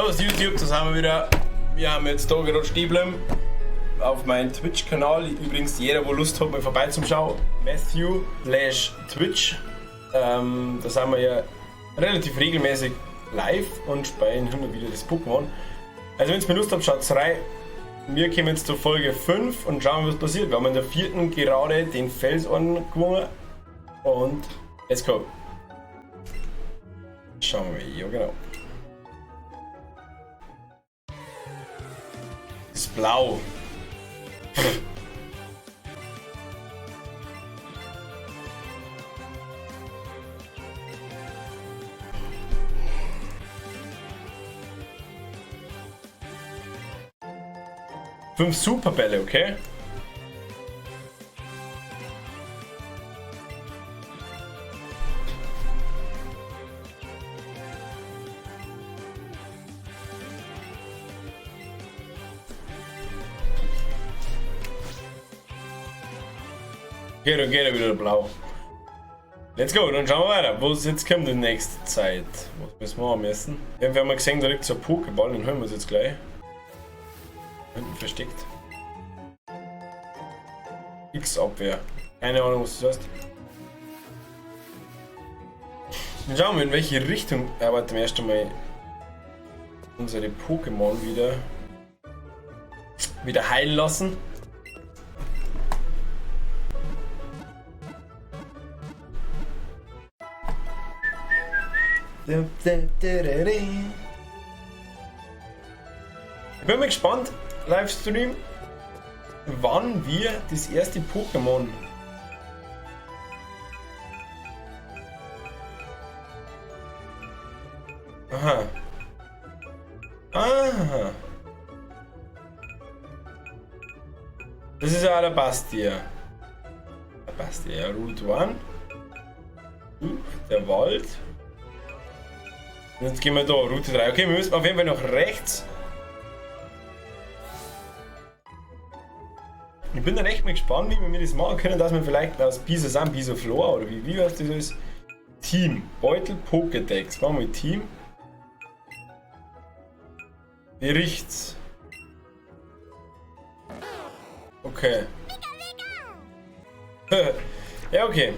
Servus YouTube, da sind wir wieder. Wir haben jetzt da gerade stehen geblieben auf meinem Twitch-Kanal. Übrigens, jeder, wo Lust hat, mal vorbeizuschauen, Matthew slash Twitch. Da sind wir ja relativ regelmäßig live und spielen immer wieder das Pokémon. Also wenn ihr mir Lust habt, schaut's rein. Wir kommen jetzt zur Folge 5 und schauen, was passiert. Wir haben in der vierten gerade den Felsorden gewonnen und let's go. Schauen wir mal, ja genau. Ist blau. Fünf Superbälle, okay? Okay, dann geht er wieder blau. Let's go, dann schauen wir weiter, wo es jetzt kommt in nächster Zeit. Was müssen wir am besten? Irgendwie haben wir gesehen, da liegt so ein Pokéball, den holen wir uns jetzt gleich. Hinten versteckt. X-Abwehr. Keine Ahnung, was das heißt. Dann schauen wir, in welche Richtung. Ja, warte, erst einmal unsere Pokémon wieder heilen lassen. Ich bin mal gespannt, Livestream, wann wir das erste Pokémon Aha. Aha. Das ist ja Alabastia. Alabastia, Route 1. Der Wald. Und jetzt gehen wir da, Route 3. Okay, wir müssen auf jeden Fall nach rechts. Ich bin dann echt mal gespannt, wie wir das machen können, dass wir vielleicht aus Bisasam, Bisaflor oder wie heißt das alles? Team, Beutel, Pokédex. Machen wir Team. Berichts. Okay. Ja, okay.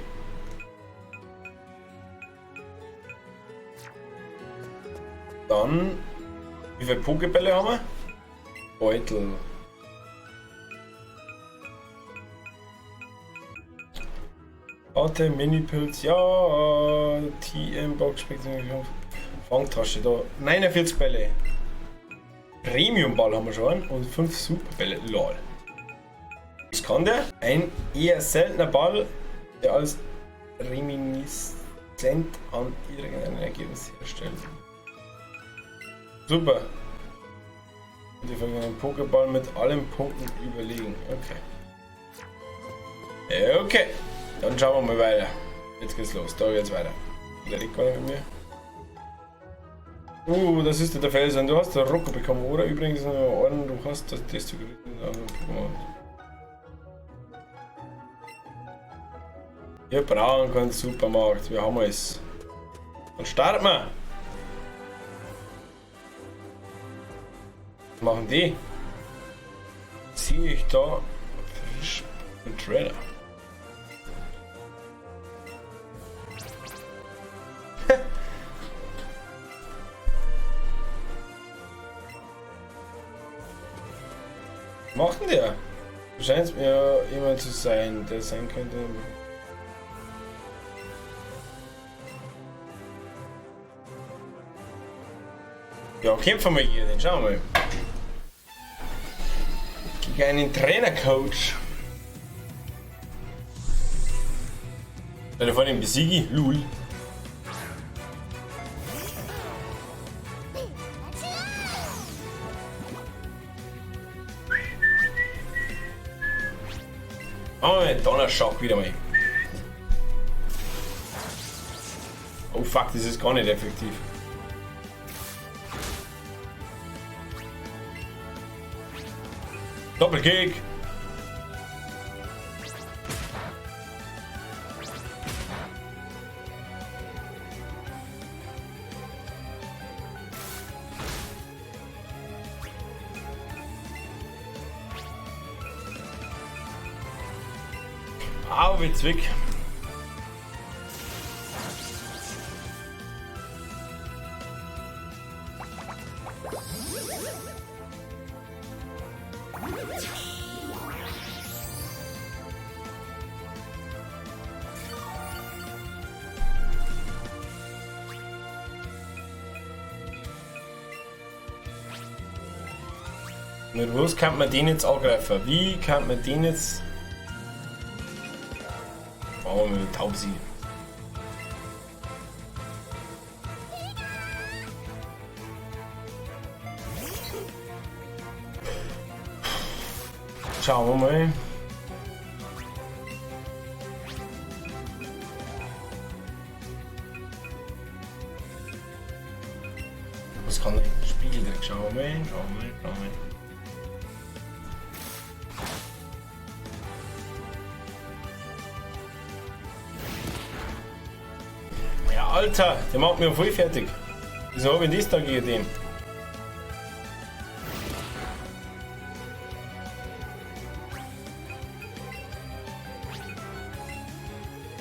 Dann, wie viele Pokébälle haben wir? Beutel. Warte, Mini-Pilz, ja, TM-Box, Fangtasche, da, 49 Bälle. Premium-Ball haben wir schon und 5 Superbälle, lol. Was kann der? Ein eher seltener Ball, der als reminiscent an irgendein Ergebnis herstellt. Super. Die einen Pokéball mit allen Punkten überlegen. Okay. Okay. Dann schauen wir mal weiter. Jetzt geht's los. Da geht's weiter. Der liegt gar nicht mit mir. Das ist der Felsen. Du hast den Rocco bekommen, oder? Übrigens, du hast das Pokémon. Wir brauchen keinen Supermarkt. Wir haben alles. Dann starten wir. Was machen die? Sehe ich da frisch einen Trailer? Was macht denn der? Scheint mir jemand zu sein, der sein könnte. Ja, kämpfen wir hier, den schauen wir mal. Gegen einen Trainercoach. Stell dir vor, den besiege ich. Lul. Oh, Donnerschock wieder mal. Oh fuck, das ist gar nicht effektiv. Doppelkick! Au, wie Zwick. Mit was kann man den jetzt angreifen? Wie kann man den jetzt... Oh, mit Taubsi. Schauen wir mal. Was kann der Spiegel direkt? Schauen wir mal, schauen wir mal, schauen wir mal. Ja, Alter, der macht mich voll fertig. Wieso hab ich das da gegen den?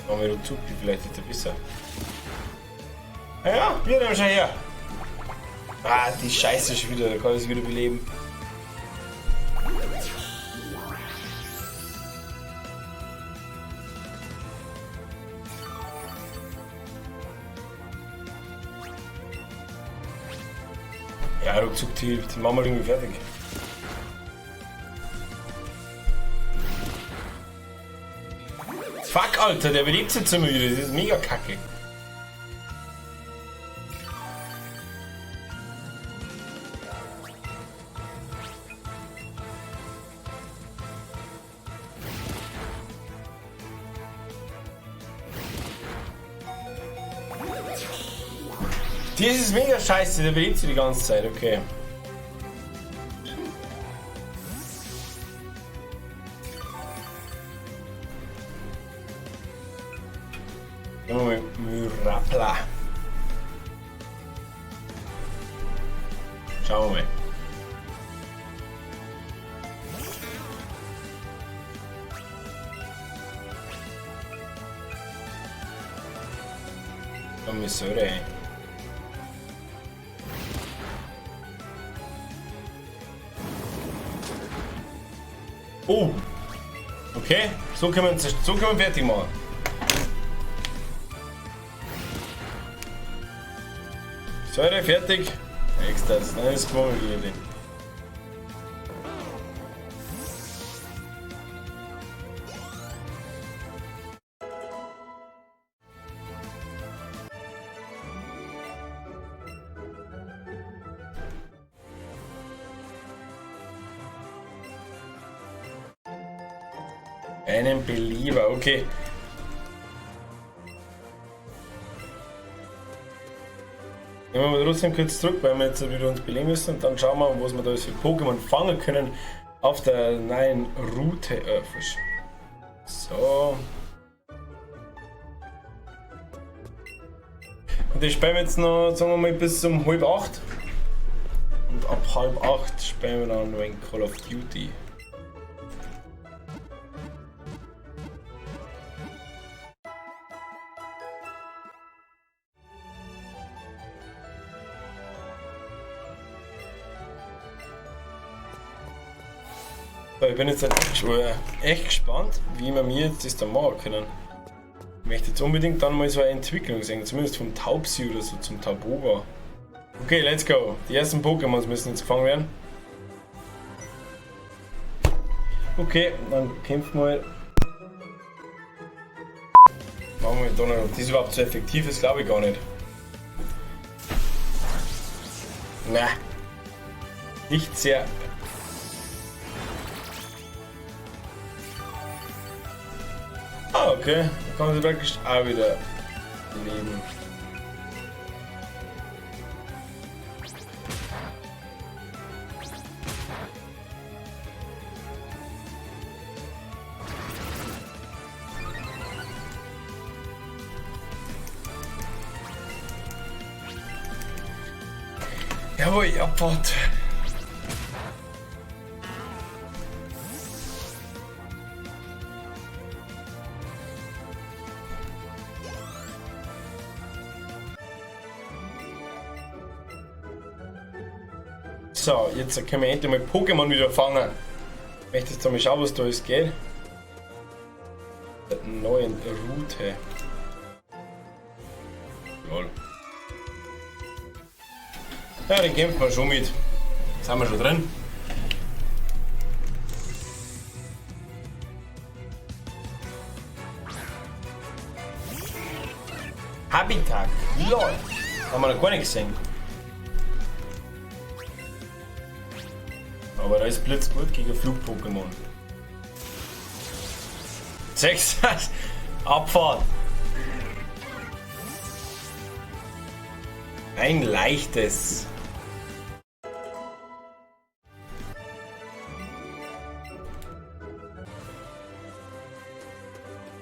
Machen wir Ruckzuck, vielleicht ist er besser. Ja, wir nehmen schon her. Ah, die Scheiße schon wieder, da kann ich es wieder beleben. Ja, ruckzuck, die machen wir irgendwie fertig. Fuck, Alter, der belebt sich jetzt immer wieder. Das ist mega kacke. Das ist mega scheiße, der belebt sich die ganze Zeit, okay. Nehmen wir mal Myrapla. Schauen wir mal. Komm, wir sollen. Oh! Okay, so können wir fertig machen. Säure fertig. Extra, das ist gewonnen gegen den. Einen Belieber, okay. Nehmen wir trotzdem kurz zurück, weil wir jetzt wieder uns belegen müssen und dann schauen wir, was wir da für Pokémon fangen können auf der neuen Route. So. Und ich spielen wir jetzt noch, sagen wir mal, bis um 7:30. Und ab 7:30 spielen wir dann noch in Call of Duty. Ich bin jetzt echt gespannt, wie wir mir jetzt das da machen können. Ich möchte jetzt unbedingt dann mal so eine Entwicklung sehen, zumindest vom Taubsi oder so zum Tauboga. Okay, let's go. Die ersten Pokémons müssen jetzt gefangen werden. Okay, dann kämpfen wir mal. Machen wir Donner. Ob das überhaupt so effektiv ist, glaube ich gar nicht. Na. Nicht sehr. Ah, okay. Da kann sie praktisch auch wieder leben. Jawohl, Abfahrt. So, jetzt können wir endlich mal Pokémon wieder fangen. Möchtest du mal schauen, was da alles geht? Der neuen Route. Lol. Ja, den kämpfen wir schon mit. Sind wir schon drin. Habitat. LOL. Haben wir noch gar nicht gesehen. Aber da ist Blitz gut gegen Flug-Pokémon. 6. Abfahrt. Ein leichtes.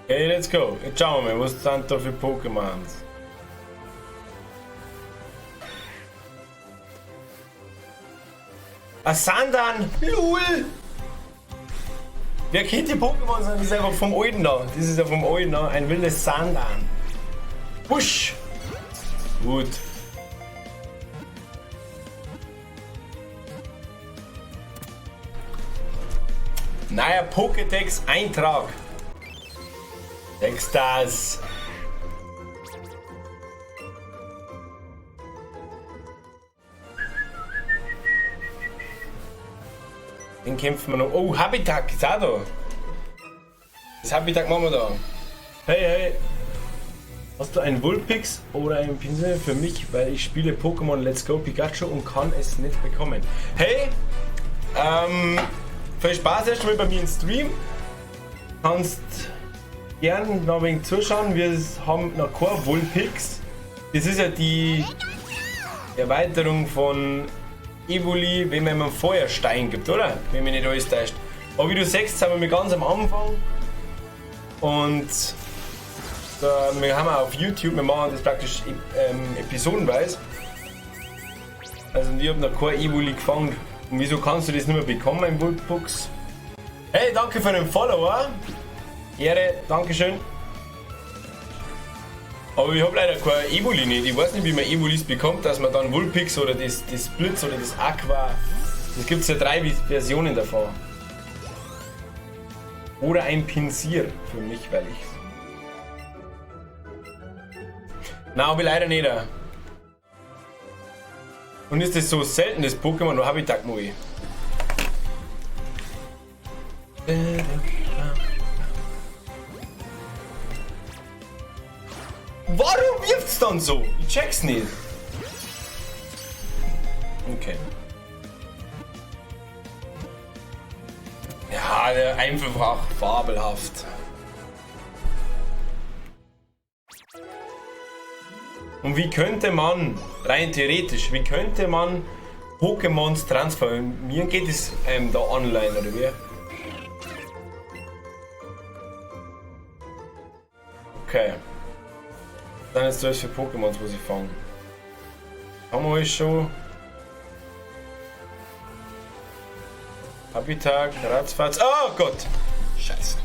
Okay, let's go. Jetzt schauen wir mal, was sind da für Pokémons? A Sandan! LUL! Wer kennt die Pokémon? Das ist einfach vom Alten da. Das ist ja vom Alten da. Ein wildes Sandan. Busch! Gut. Neuer Pokédex-Eintrag. Dex das. Den kämpfen wir noch. Oh, Habitak ist auch da. Das Habitak machen wir da. Hey, hey. Hast du einen Vulpix oder einen Pinsel für mich? Weil ich spiele Pokémon Let's Go Pikachu und kann es nicht bekommen. Hey, viel Spaß erstmal bei mir im Stream. Kannst gern noch ein wenig zuschauen. Wir haben noch kein Vulpix. Das ist ja die Erweiterung von Evoli, wenn man ihm einen Feuerstein gibt, oder? Wenn mich nicht alles täuscht. Aber wie du siehst, sind wir ganz am Anfang. Und da, wir haben auch auf YouTube, wir machen das praktisch episodenweise. Also ich hab noch kein Evoli gefangen. Und wieso kannst du das nicht mehr bekommen im Vulpix? Hey, danke für den Follower. Ehre, Dankeschön. Aber ich hab leider kein Evoli nicht. Ich weiß nicht, wie man Evolis bekommt, dass man dann Vulpix oder das Blitz oder das Aqua. Das gibt's ja 3 Versionen davon. Oder ein Pinsir für mich, weil ich. Nein, hab ich leider nicht. Und ist das so selten, das Pokémon, da hab ich Dagmui. Warum wirft's dann so? Ich check's nicht. Okay. Ja, der einfach fabelhaft. Und wie könnte man, rein theoretisch, wie könnte man Pokémons transformieren? Geht es da online oder wie? Okay. Dann ist das für Pokémons, was ich fange. Haben wir euch schon? Habitak, Ratzfatz. Oh Gott! Scheiße.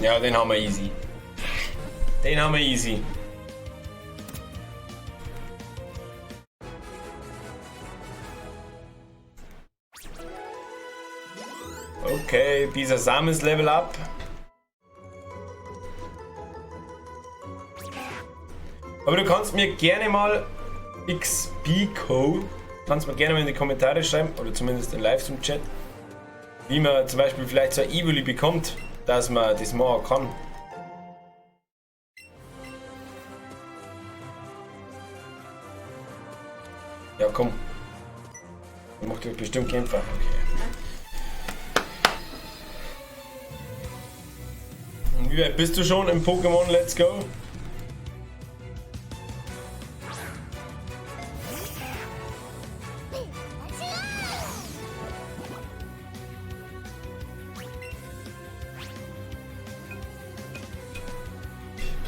Ja, den haben wir easy. Den haben wir easy. Okay, Bisasam ist Level Up. Aber du kannst mir gerne mal XP-Code, kannst mir gerne mal in die Kommentare schreiben, oder zumindest in Livestream-Chat, wie man zum Beispiel vielleicht so ein Evoli bekommt, dass man das machen kann. Ja, komm. Ich mach dich bestimmt Kämpfer. Okay. Und wie weit bist du schon im Pokémon Let's Go?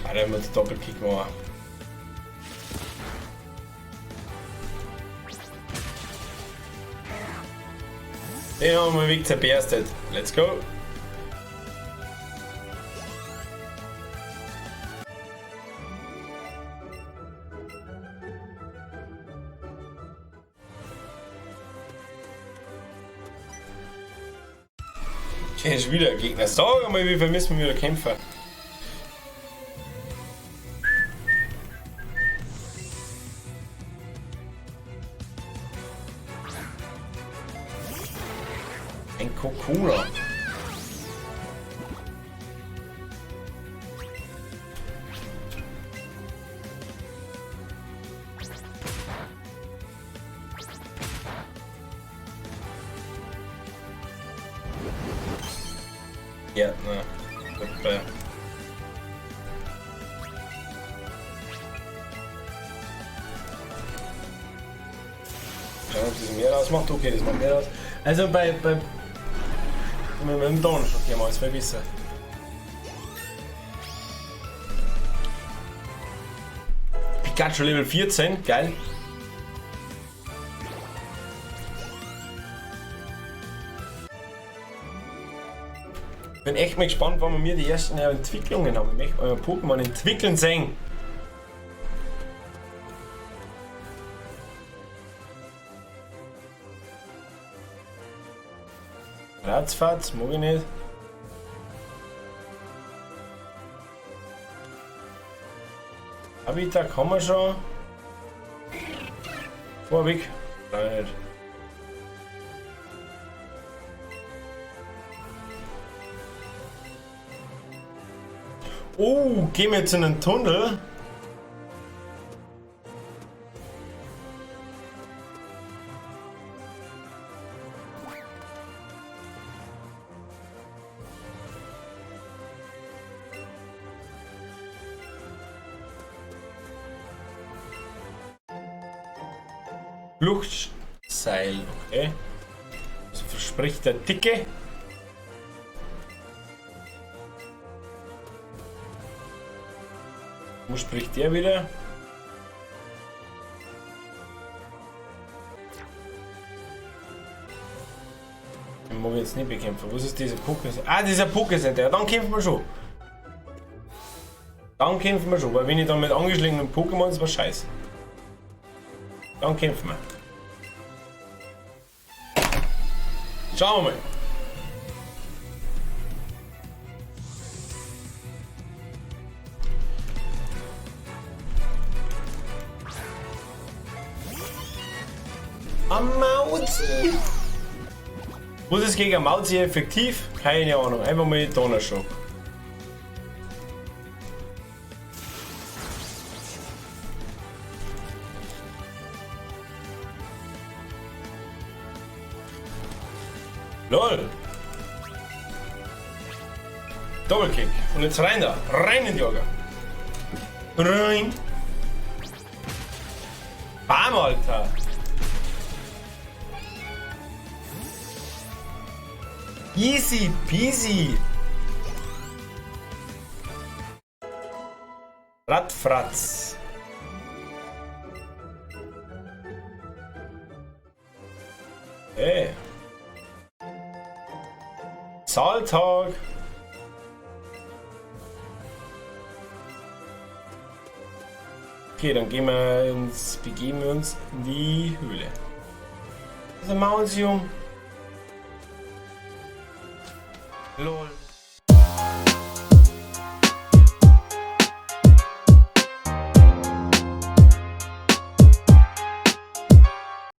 Ah, da haben wir den Doppelkick gemacht. Den haben wir weg zerberstet. Let's go. Okay, ist wieder ein Gegner. Sag mal, wie viel müssen wir wieder kämpfen? Ein Kokuna. Ja, na. Super. Schauen, ob das mehr ausmacht. Okay, das macht mehr aus. Also bei mit dem Donnerstag gehen wir alles vergessen. Pikachu Level 14, geil. Bin echt mal gespannt, wann wir mir die ersten Entwicklungen haben. Ich möchte euer Pokémon entwickeln sehen. Ratzfatz, mag ich nicht. Habitat haben wir schon. Vorweg. Nein, nicht. Oh, gehen wir jetzt in den Tunnel. Fluchtseil, okay. Was verspricht der Dicke? Wo spricht der wieder? Den mag ich jetzt nicht bekämpfen. Was ist dieser Pokécenter? Ah, dieser Pokécenter. Ja, dann kämpfen wir schon. Dann kämpfen wir schon, weil wenn ich dann mit angeschlagenen Pokémon, das war scheiße. Dann kämpfen wir. Schauen wir mal. Am Mauzi! Was ist gegen Mauzi effektiv? Keine Ahnung. Einfach mal Donnerschock. LOL! Doppelkick. Und jetzt rein da. Rein in die Orga. Rein. Bam, Alter. Easy peasy. Radfratz. Hey. Zahltag. Okay, dann gehen wir uns, begeben wir uns in die Höhle. Das ist ein Mausium. Lol.